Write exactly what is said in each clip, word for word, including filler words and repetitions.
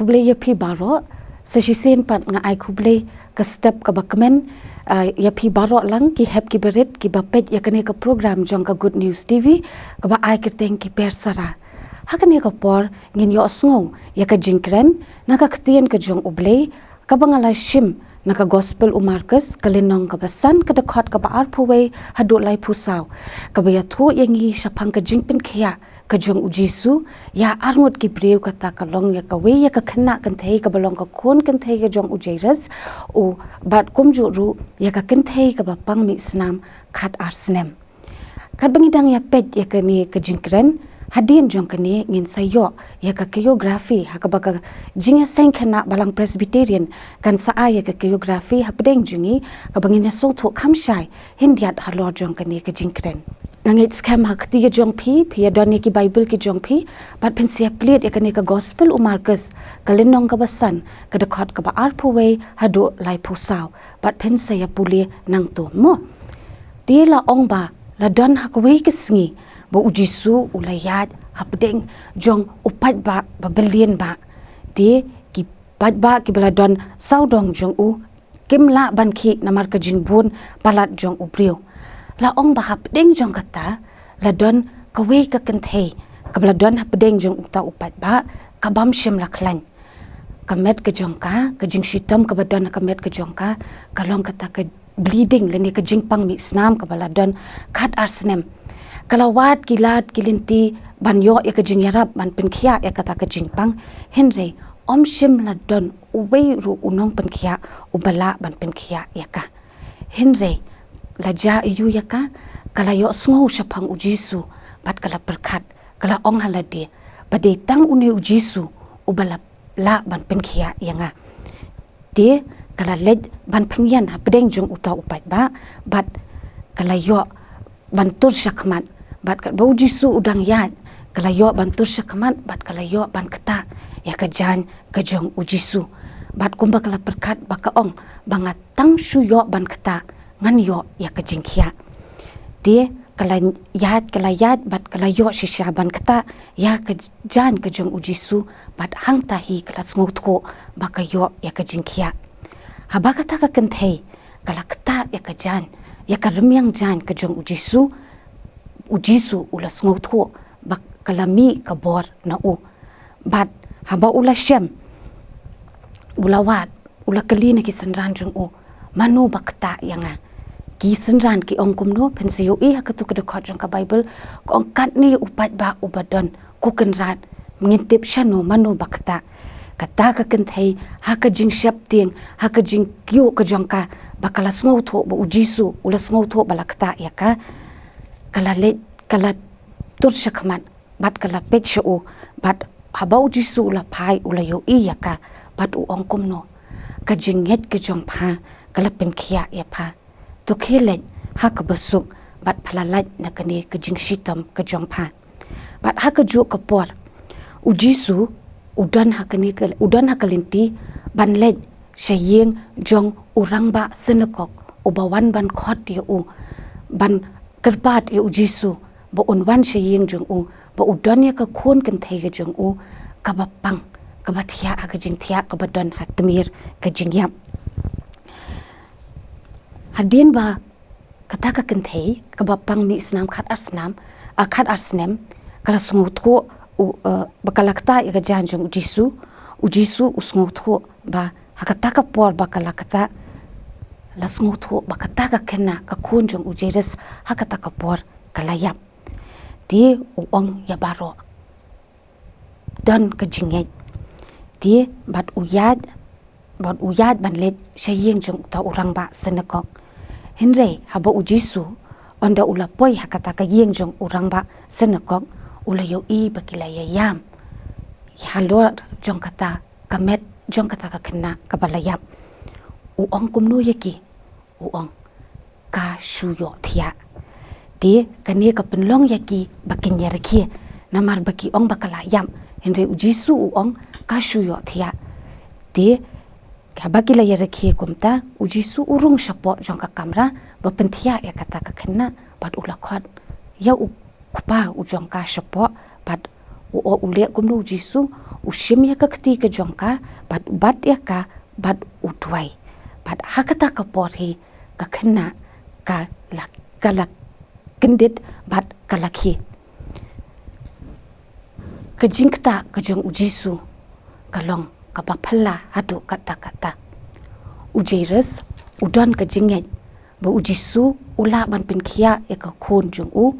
Khublei ïa phi baroh, sa shisien pat nga ai khublei ka step kaba kmen, ah, ïa phi baroh lang ki hep ki barit kiba peit ïa kane ka program jong ka Good News T V, kaba ai kyrteng Ki Persara. Ha kane ka por ngin ïohsngew ïa ka jingkren na ka ktien ka jong U Blei, kaba nga la shim na ka Gospel u Markus, ka lynnong kaba san, ka dkhot kaba arphew wei haduh laiphew saw, kaba ïathuh ïa ngi shaphang ka jingpynkhiah ka jong U Jisu ïa arngut ki briew. Kata ka long ïa kawei ïa ka khynnah kynthei kaba long ka khun kynthei ka jong u Jairus, u, bad kumjuh ruh ïa ka kynthei kaba pang mih snam khat ar snem. Katba ngi dang ïa peit ïa kane ka jingkren, hadien jong kane ngin sa ïoh ïa ka choreography, ha kaba ka jingïaseng khynnah Balang Presbyterian kan sa ai ïa ka choreography hapdeng jong ngi, kaba ngin ïa sngewthuh kham shai khyndiat halor jong kane ka jingkren. Nga ngeit skhem ha kti ka jong phi phi ïa don ïa ki Bible ki jong phi, bad phin sa ïa plie ïa kane ka Gospel u Markus, ka lynnong kaba san, ka dkhot kaba arphew wei haduh laiphew saw, bad phin sa ïa pule nangto mo. Te la ong ba la don ha kawei ka sngi ba U Jisu u la ïaid hapdeng jong u paidbah ba byllian bah. Te ki paidbah kiba la don sawdong jong u kim lah ban khih namar ka jingbun palat jong u briew. La ong ba hapdeng jong kata la don kawei ka kynthei kaba la don hapdeng jong uta u paidbah, ka bym shym la khlaiñ. Ka met ka jong ka, ka jingshitom kaba don ha ka met ka jong ka, ka long kata ka bleeding lane ka jingpang mih snam kaba la don khat ar snem. Ka la wad ki lad ki lynti ban ïoh ïa ka jingïarap ban pynkhiah ïa kata ka jingpang, hynrei ym shym la don uwei ruh u nongpynkhiah uba lah ban pynkhiah ïa ka. Hynrei la jia aiu ïa ka? Ka la ïohsngew shaphang U Jisu bad ka la pyrkhat, ka la ong ha lade ba dei tang une U Jisu uba la lah ban pynkhiah ïa nga. Te ka la leit ban pynïeng hapdeng jong uta u paidbah bad ka la ïoh ban tur shakhmat, bad katba U Jisu u dang ïaid ka la ïoh ban tur shakhmat bad ka la ïoh ban ktah ïa ka jaiñ ka jong U Jisu. Bad kumba ka la pyrkhat ba ka ong ba nga tang shu ïoh ban ktah ngan ïoh ïa ka jingkhiah. Te ka la ïaid, ka la ïaid bad ka la ïoh shisha ban ktah ïa ka jaiñ ka jong U Jisu, bad hangta hi ka la sngewthuh ba ka ïoh ïa ka jingkhiah. Haba kata ka kynthei ka la ktah ïa ka jaiñ, ïa ka rmiang jaiñ ka jong U Jisu, U Jisu u la sngewthuh ba ka la mih ka bor na u. Bad haba u la shem, u la wad, u la kylli na ki synran jong u, mano ba ktah ïa nga? Ki synran ki ong kumno? Phin sa ïohi ha katu ka dkhot jong ka Bible, ka ong katne u paidbah uba don, ko Kynrad, ngin tip shano mano ba ktah. Kata ka kynthei ha ka jingsheptieng, ha ka jingkyiuh ka jong ka, ba ka la sngewthuh ba U Jisu u la sngewthuh ba la ktah ïa ka, ka la leit, ka la tur shakhmat bad ka la peit sha u, bad haba U Jisu u la phai u la ïohi ïa ka, bad u ong kumno? Ka jingngeit ka jong pha ka la pynkhiah ïa pha. To khie leit ha kaba suk bad pha la lait na kane ka jingshitom ka jong pha. Bad ha kajuh ka por U Jisu u don ha kane ka, u don ha ka lynti ban leit sha ïing jong u rangbah synagog uba wan ban khot ïa u, ban kyrpad ïa U Jisu ba un wan sha ïing jong u, ba u don ïa ka khun kynthei ka jong u kaba pang, kaba thiah ha ka jingthiah kaba don ha tmier ka jingïap. Hadien ba kata ka kynthei kaba pang mih snam khat ar snam, a, khat ar snem, ka la sngewthuh u, eh, ba ka la ktah ïa ka jaiñ jong U Jisu, U Jisu u sngewthuh ba ha kata ka por ba ka la ktah, la sngewthuh ba kata ka khynnah, ka khun jong u Jairus, ha kata ka por ka la ïap. Te u ong ïa baroh, don ka jingngeit. Te bad u ïaid, bad u ïaid ban leit sha ïing jong uta u rangbah synagog. Hynrei haba U Jisu ynda u la poi ha kata ka ïing jong u rangbah synagog, u la ïohi ba ki la ïaïam halor jong kata ka met jong kata ka khynnah kaba la ïap. U ong kumno ïa ki? U ong, ka shu ïohthiah. Te kane ka pynlong ïa ki ba kin ïarakhe, namar ba ki ong ba ka la ïap. Hynrei U Jisu u ong, ka shu ïohthiah. Te haba ki la ïarakhe kumta, U Jisu u rung shapoh jong ka kamra ba pynthiah ïa kata ka khynnah, bad u la khot ïa u kpa u jong ka shapoh, bad U ong u leh kumno u Jisu, u shim ïa ka kti ka jong ka, bad u bat ïa ka, bad u duwai. Bad ha kata ka por hi, ka khynnah ka la, ka la kyndit, bad ka la khie. Ka jingktah ka jong u Jisu ka long kaba phylla haduh katta katta. U Jairus u don ka jingngeit ba u Jisu u lah ban pynkhiah ïa ka khun jong u,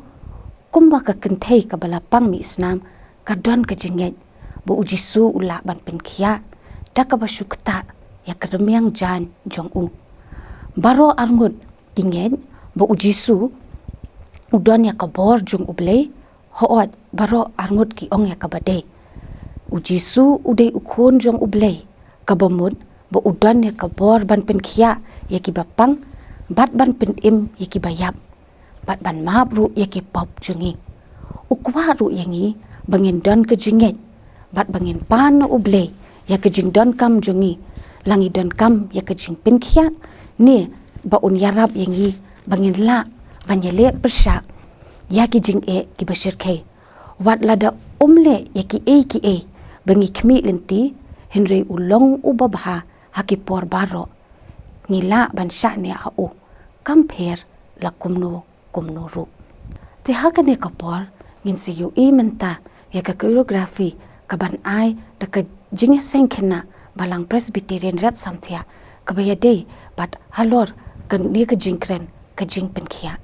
kumba ka kynthei kaba la pang mih snam ka don ka jingngeit ba u Jisu u lah ban pynkhiah da kaba shu ktah ïa ka rmiang jaiñ jong u. Baroh arngut ki ngeit ba u Jisu u don ïa ka bor jong U Blei. Hooid, baroh arngut ki ong ïa kaba dei. U Jisu u dei u khun jong U Blei, kaba mut ba u don ïa ka bor ban pynkhiah ïa kiba pang, bad ban pynim ïa kiba ïap, bad ban map ruh ïa ki pop jong ngi. U kwah ruh ïa ngi ba ngin don ka jingngeit, bad ba ngin pan na U Blei ïa ka jingdonkam jong ngi, la ngi donkam ïa ka jingpynkhiah, ne ba un ïarap ïa ngi ba ngin lah ban ïaleh pyrshah ïa ki jingeh kiba shyrkhei. Wat lada um leh ïa kiei kiei ba ngi khmih lynti, hynrei u long uba bha ha ki por baroh. Ngi lah ban shah niah ha u, kam pher la kumno kumno ruh. Te ha kane ka por, ngin sa ïohi mynta ïa ka choreography kaban ai da ka jingïaseng khynnah Balang Presbyterian Riat Samthiah, kaba ïadei bad halor kane ka jingkren ka jingpynkhiah.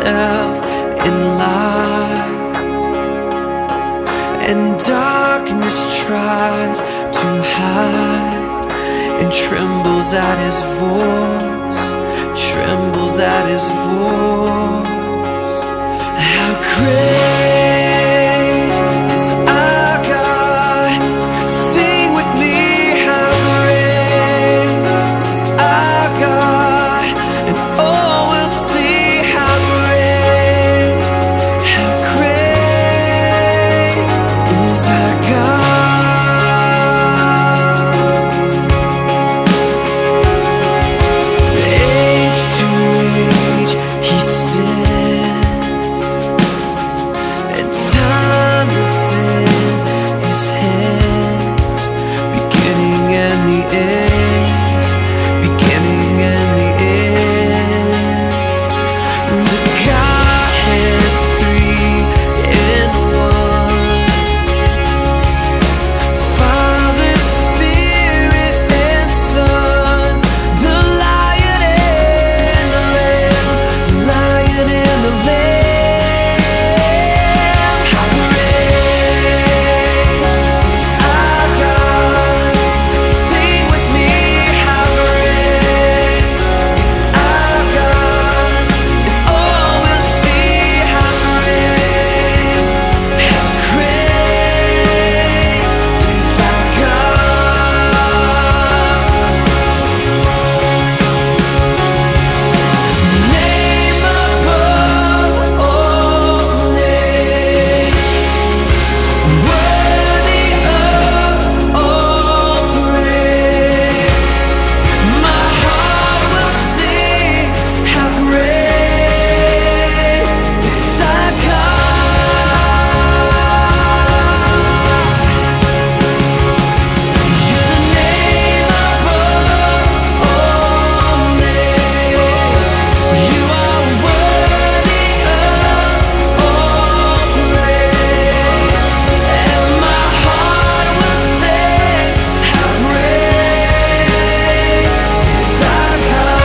in light, and darkness tries to hide and trembles at his voice, trembles at his voice. How great is our God? Sing with me, how great is our God? And all will see how great, how great is our God. Age to age, he stands, and time is in his hands. Beginning and the end, beginning and the end. The Godhead three in one. Father, Spirit, and Son. The Lion and the Lamb, the Lion and the Lamb. How great is our God? Sing with me, how great is our God? And all will see how great, how great is our God. Name above all names, worthy of all praise. My heart will sing, how great is our God. You're the name above all names. You are worthy of all praise. And my heart will sing, how great is our God.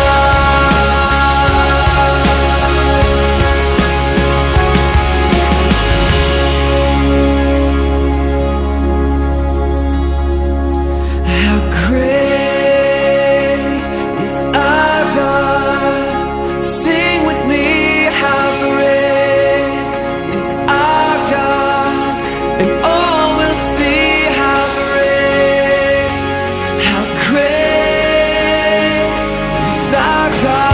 How great is our God? Sing with me, how great is our God? And all will see how great, how great is our God.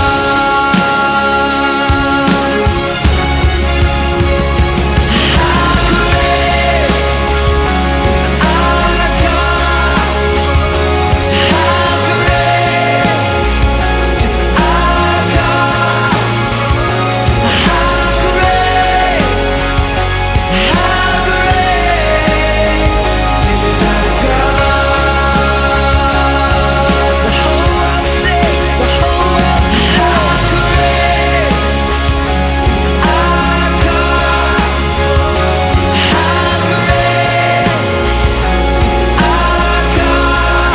How great is our God? How great is our God? How great, how great is our God? The whole world sings, the whole world sings. How great is our God? How great is our God?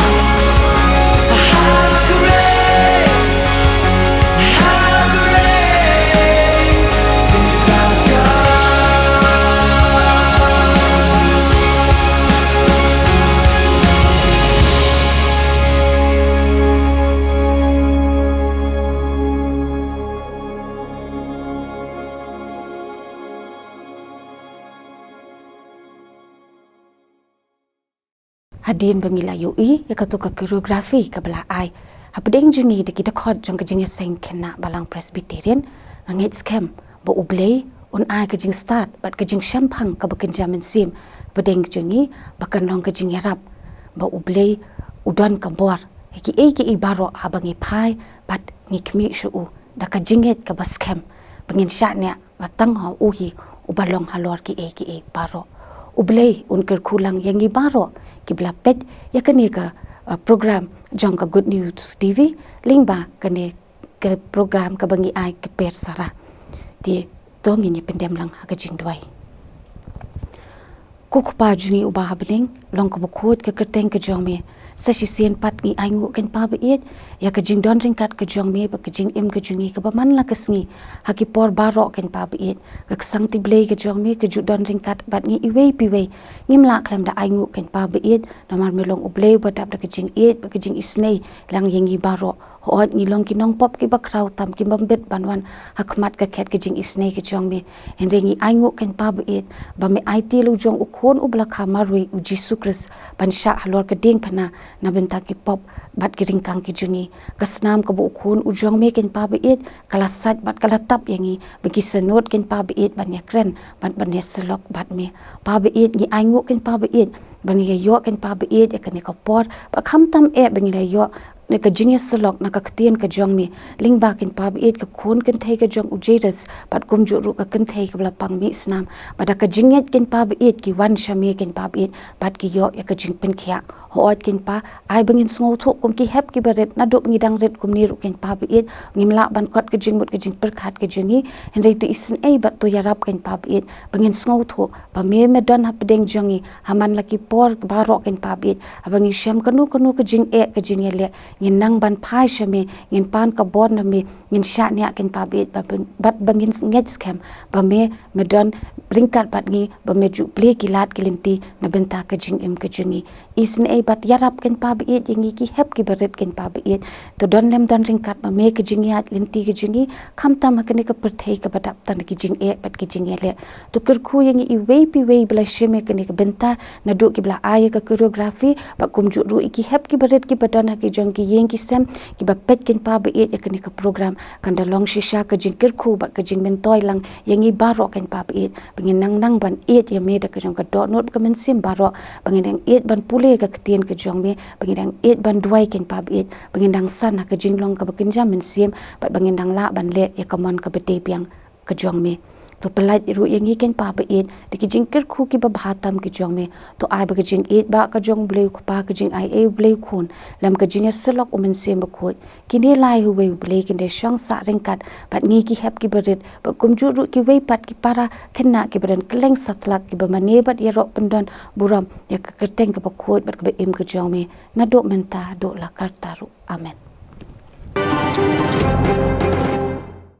How great, how great is our God? Hadien ba ngi la ïohi ïa kato ka choreography kaba la ai hapdeng jong ngi da ki dkhot jong ka jingïaseng khynnah Balang Presbyterian, nga ngeit skhem ba U Blei un ai ka jingstad bad ka jingshemphang kaba kynja mynsiem hapdeng jong ngi, ba kan long ka jingïarap, ba U Blei u don ka bor ïa kiei kiei baroh haba ngi phai bad ngi khmih sha u da ka jingngeit kaba skhem ba ngin shah ñiah ba tang ha u hi uba long halor kiei kiei baroh. U Blei un kyrkhu lang ïa ngi baroh kiba la peit ïa kane ka, uh, program jong ka Good News T V lyngba kane ka program kaba ngi ai Kper Sara. Te to ngin ïa pyndem lang ha ka jingduwai. Ko Kpa jong ngi uba ha bneng, long kaba khuid ka kyrteng ka jong me, Sa shisien pat ngi ainguh ken Pa ba ïeit ïa ka jingdon ryngkat ka jong me bad ka jingim ka jong ngi kaba man la ka sngi ha ki por baroh ken Pa ba ïeit. Ka ksangti Blei ka jong me ka ju don ryngkat bad ngi iwei pa iwei. Ngim lah khlem da ainguh ken Pa ba ïeit, namar me long U Blei ba dap da ka jingïeit bad ka jingisynei lang ïa ngi baroh. Hooid ngi long ki nongpop kiba khraw tam, ki bym bit ban wan ha khmat ka khet ka jingisynei ka jong me. Hynrei ngi ainguh ken Pa ba ïeit ba me aiti la u jong u Khun uba la kha marwei, U Jisu Khrist, ban shah halor ka diengphna na bynta ki pop bad ki ryngkang ki jong ngi. Ka snam kaba u Khun u jong me ken Pa ba ïeit ka la sait bad ka la tap ïa ngi ba ngi sngewthuh ken Pa ba ïeit ban ïakren bad ban ïasyllok bad me. Pa ba ïeit, ngi ainguh ken Pa ba ïeit ba ngi ïa ïoh ken Pa ba ïeit ïa kane ka por, bad khamtam eh ba ngi la ïoh na ka jingïasyllok na ka ktien ka jong me. Lyngba ken Pa ba ïeit ka khun kynthei ka jong u Jairus bad kumjuh ruh ka kynthei kaba la pang mih snam, bad da ka jingngeit ken Pa ba ïeit ki wan sha me ken Pa ba ïeit bad ki ïoh ïa ka jingpynkhiah. Hooid ken Pa, ai ba ngin sngewthuh kum ki hep kiba rit, naduh ngi dang rit kumne ruh ken Pa ba ïeit, ngim lah ban kot ka jingmut ka jingpyrkhat ka jong ngi. Hynrei to isynei bad to ïarap ken Pa ba ïeit ba ngin sngewthuh ba me, me don hapdeng jong ngi ha man la ki por baroh ken Pa ba ïeit. Haba ngi shem kano kano ka jingeh ka jingïaleh, ngin nang ban phai sha me, ngin pan ka bor na me, ngin shaniah ken Pa ba ïeit, bad ba ngin ngeit skhem ba me, me don ryngkat bad ngi, ba me ju plie ki lad ki lynti na bynta ka jingim ka jong ngi. Isynei bad ïarap ken Pa ba ïeit ïa ngi ki hep kiba rit ken Pa ba ïeit. To don lem don ryngkat ma me ka jingïaid lynti ka jong ngi, khamtam ha kane ka pyrthei kaba dap tang da ki jingeh bad ki jingïaleh. To kyrkhu ïa ngi iwei pa iwei ba la shim ïa kane ka bynta, naduh kiba la ai ïa ka choreography bad kumjuh ruh ïa ki hep kiba rit kiba don ha ki jong ki ïing ki sem kiba peit ken Pa ba ïeit ïa kane ka program. Kan da long shisha ka jingkyrkhu bad ka jingmyntoi lang ïa ngi baroh ken Pa ba ïeit, ba ngin nang nang ban ïeit ïa me da ka jong ka dohnud bad ka mynsiem baroh, ba ngin nang ïeit ban pule ka ktien ka jong me, ba ngin nang ïeit ban duwai ken Pa ba ïeit, ba ngin nang san ha ka jinglong kaba kynja mynsiem, bad ba ngin nang lah ban leh ïa ka mon kaba dei biang ka jong me. To pyllait ruh ïa ngi ken Pa ba ïeit da ki jingkyrkhu kiba bha tam ki jong me. To ai ba ka jingïeit ba ka jong U Blei U Kpa, ka jingaiei U Blei U Khun, lem ka jingïasyllok U Mynsiem Bakhuid, kine lai ha uwei U Blei kin da shong sah ryngkat bad ngi ki hep kiba rit, bad kumjuh ruh kiwei pat ki para khynnah kiba don kylleng satlak kiba mane bad ïaroh pyndon burom ïa ka kyrteng kaba khuid bad kaba im ka jong me, naduh mynta haduh la karta ruh. Amen.